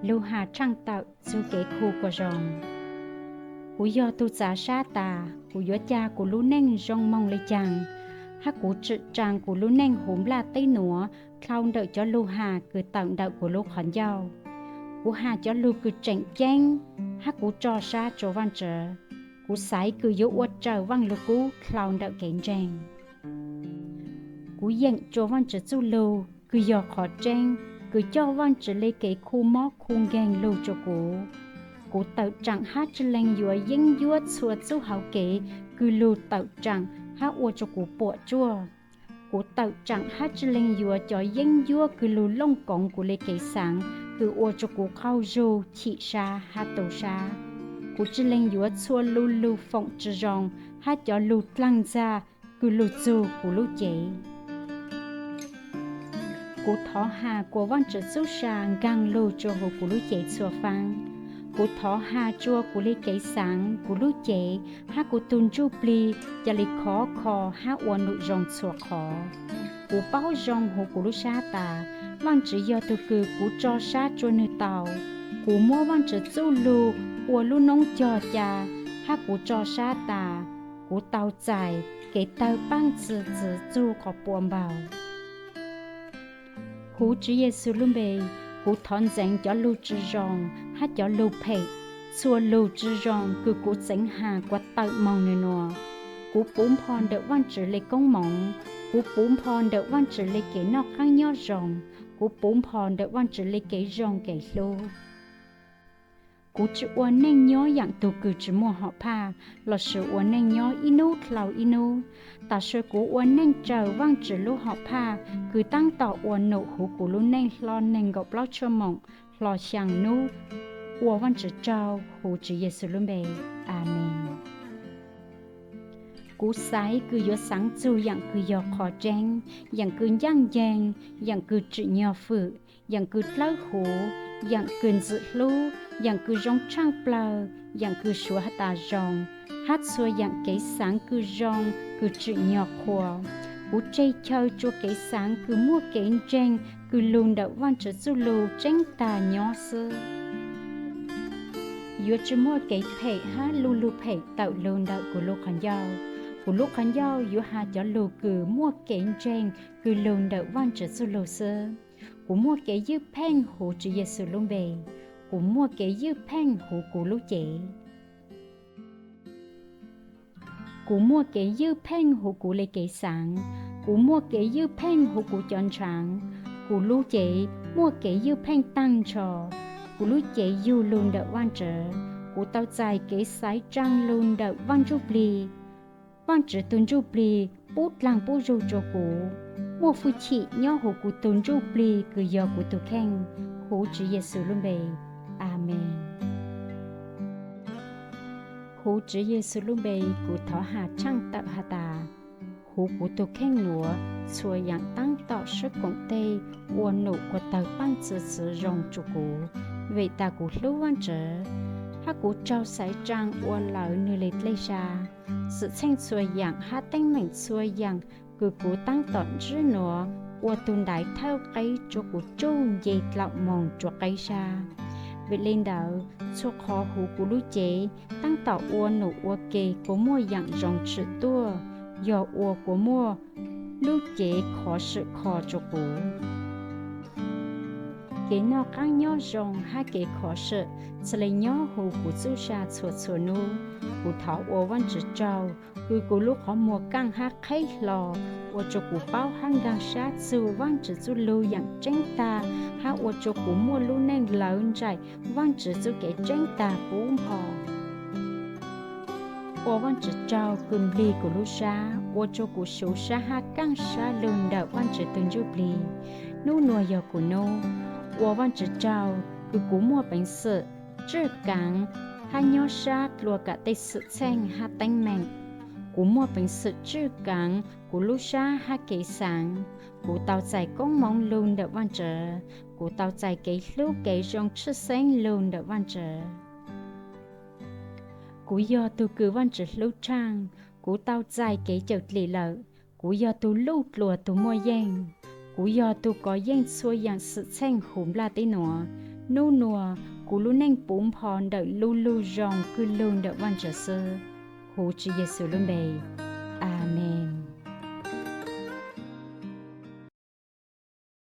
Lug has tshaaj tawm txug kev khu kuas zoo. Kuv yog tug txav sab tas, kuv yuav ca kuv lub neej zoo moog le caag, hab kuv tsim tsaa kuv lub neej huv nplaj teb nuav dlhau ntawm cov lug has kws tawm ntawm kuv lub qhov ncauj. Kuv has cov lug kws tseem ceeb, hab kuv tso sab tsua Vaajtswv. Kuv xaiv kws yuav ua raws Vaaj Lug Kub dlhau ntawm kev ntseeg. Kuv yeem tsua Vaajtswv txuj lug kws yog qhov tseeb, kws coj Vaajtswv le kev khu mob khu nkeeg lug tsua kuv. Kuv tawm tsaam hab tsi leeg yuav yeeb ncuab txhua txuj hauv kev kws lug tawm tsaam hab ua tsua kuv puam tsuaj. Kuv tawm tsaam hab tsi leeg yuav cov yeeb ncuab kws lug looj koov kuv le kev xaav kws ua tsua kuv qaug zug, chim sab hab tu sab. Kuv tsi leeg yuav txhua lu lug foom tsi zoo hab cov lug dlaag ntxag kws lug txug kuv lub cev. Kuv thov has kuas Vaajtswv txuj sa nkaag lug tsua huv kuv lub cev txhua faab. Kuv thov has tsua kuv le kev xaav, kuv lub cev hab kuv tug ntsuj plig ca le khov kho hab ua num zoo txhua qhov. Kuv paub zoo huv kuv lub sab tas, Vaajtswv yog tug kws kuv tso sab tsua nwg tau. Kuv muab Vaajtswv txuj lug ua lub noob cog ca, hab kuv tso sab tas kuv tau txais kev tawg paaj txwv txwv txug qhov puas npaug. Huv Tswv Yexus lub npe, kuv thov ntxeev cov lug tsi zoo hab cov lug phem, txhua lug tsi zoo kws kuv txeev has kuas tawm moog nwg nuav. Kuv puv npho ntawm Vaajtswv le koob moov, kuv puv npho ntawm Vaajtswv le kev noj qaab nyob zoo, kuv puv npho ntawm Vaajtswv le kev zoo kev hlub. Kuv tsi ua neej nyob yaam tug kws tsi muaj hom phaj lossis ua neej nyob ib nub dlhau ib nub. Taam sim kuv ua neej raws Vaajtswv lub hom phaj kws taab tom ua num huv kuv lub neej hlo neeg nkaum plaub tshuaj moom hlo xyaa nub. Ua Vaajtswv tsaug huv Tswv Yexus lub npe. Amees. Kuv xaiv kws yuav xaav txug yaam kws yog qhov tseeb, yaam kws ncaaj nceeg, yaam kws tsim nyog fwm, yaam kws dlawb huv, yaam kws ntxwm hlub, yaam kws zoo tshaaj plawg, yaam kws suav has tas zoo, hab txhua yaam kev xaav kws zoo kws tsim nyog qhuas. Kuv tseg chaw tsua kev xaav kws muaj kev ntseeg kws lug ntawm Vaajtswv txuj lug tseeb tag nyob xwb. Yuav tsi muaj kev phem hab lu lug phem tawm lug ntawm kuv lub qhov ncauj. Kuv lub qhov ncauj yuav has cov lug kws muaj kev ntseeg kws lug ntawm Vaajtswv txuj lug xwb. Kuv muaj kev ywj pheej huv Tswv Yexus lub npe. Kuv muaj kev ywj pheej huv kuv lub cev. Kuv muaj kev ywj pheej huv kuv le kev xaav. Kuv muaj kev ywj pheej huv kuv cov ntshaav. Kuv lub cev muaj kev ywj pheej taag nrho. Kuv lub cev yug lug ntawm Vaajtswv. Kuv tau txais kev xaiv tsaa lug ntawm Vaaj Ntsuj Plig. Vaajtswv tug Ntsuj Plig pub dlaag pub zug tsua kuv, muaj fwj chim nyob huv kuv tug ntsuj plig kws yog kuv tug kheej, huv Tswv Yexus lub npe. Amees. Huv Tswv Yexus lub npe kuv thov has tshaaj tawm has tas, huv kuv tug kheej nuav, txhua yaam taab tom sab koom teg ua num kuas tawg paaj txwv txwv zoo tsua kuv, vim tas kuv hlub Vaajtswv, hab kuv raug xaiv tsaa ua lawv nwg le dlej sab. Xwm txheej txhua yaam hab teeb meem txhua yaam kws kuv taab tom ntsib nuav ua tug ntaiv thawj qeb tsua kuv tsuj nce dlaum moog rua qeb sab. Vim le ntawd, txhua qhov huv kuv lub cev taab tom ua num ua ke kuas muaj yaam zoo tshwm tuaj, yog ua kuas muaj lub cev khov swm kho tsua kuv. Kev noj qaab nyob zoo hab kev khov swm txhad le nyob huv kuv txuj sa txhua txhua nub. Kuv thov ua Vaajtswv tsaug kws kuv lub qhov muag kaaj hab qheb hlo, ua tsua kuv paub hab nkaag sab txug Vaajtswv txuj lug yaam tseeb tag, hab ua tsua kuv muaj lub neej lawv nraim Vaajtswv txuj kev tseeb tag pub npho. Ua Vaajtswv tsaug kws nplig kuv lub sab, ua tsua kuv suv sab hab kaaj sab lug ntawm Vaajtswv tug ntsuj plig. Nub nuav yog kuv nub. Ua Vaajtswv tsaug kws kuv muaj peev xwm tswj kaav hab nyob sab dlua kawm tej xwm txheej hab teeb meem. Kuv muaj peev xwm tswj kaav kuv lub sab hab kev xaav. Kuv tau txais koob moov lug ntawm Vaajtswv. Kuv tau txais kev hlub kev zoo tshwj xeeb lug ntawm Vaajtswv. Kuv yog tug kws Vaajtswv hlub tshaaj. Kuv tau txais kev cawm dlim lawm. Kuv yog tug luj dluas tug muaj yeej. Kuv yog tug kov yeej txhua yaam xwm txheej huv nplaj teb nuav. Hnub nua kuv lub neej puv npo ntawm lub lug zoo kwj lug ntawm Vajtswv xwb. Huv Tswv Yexus lub npe, Amees.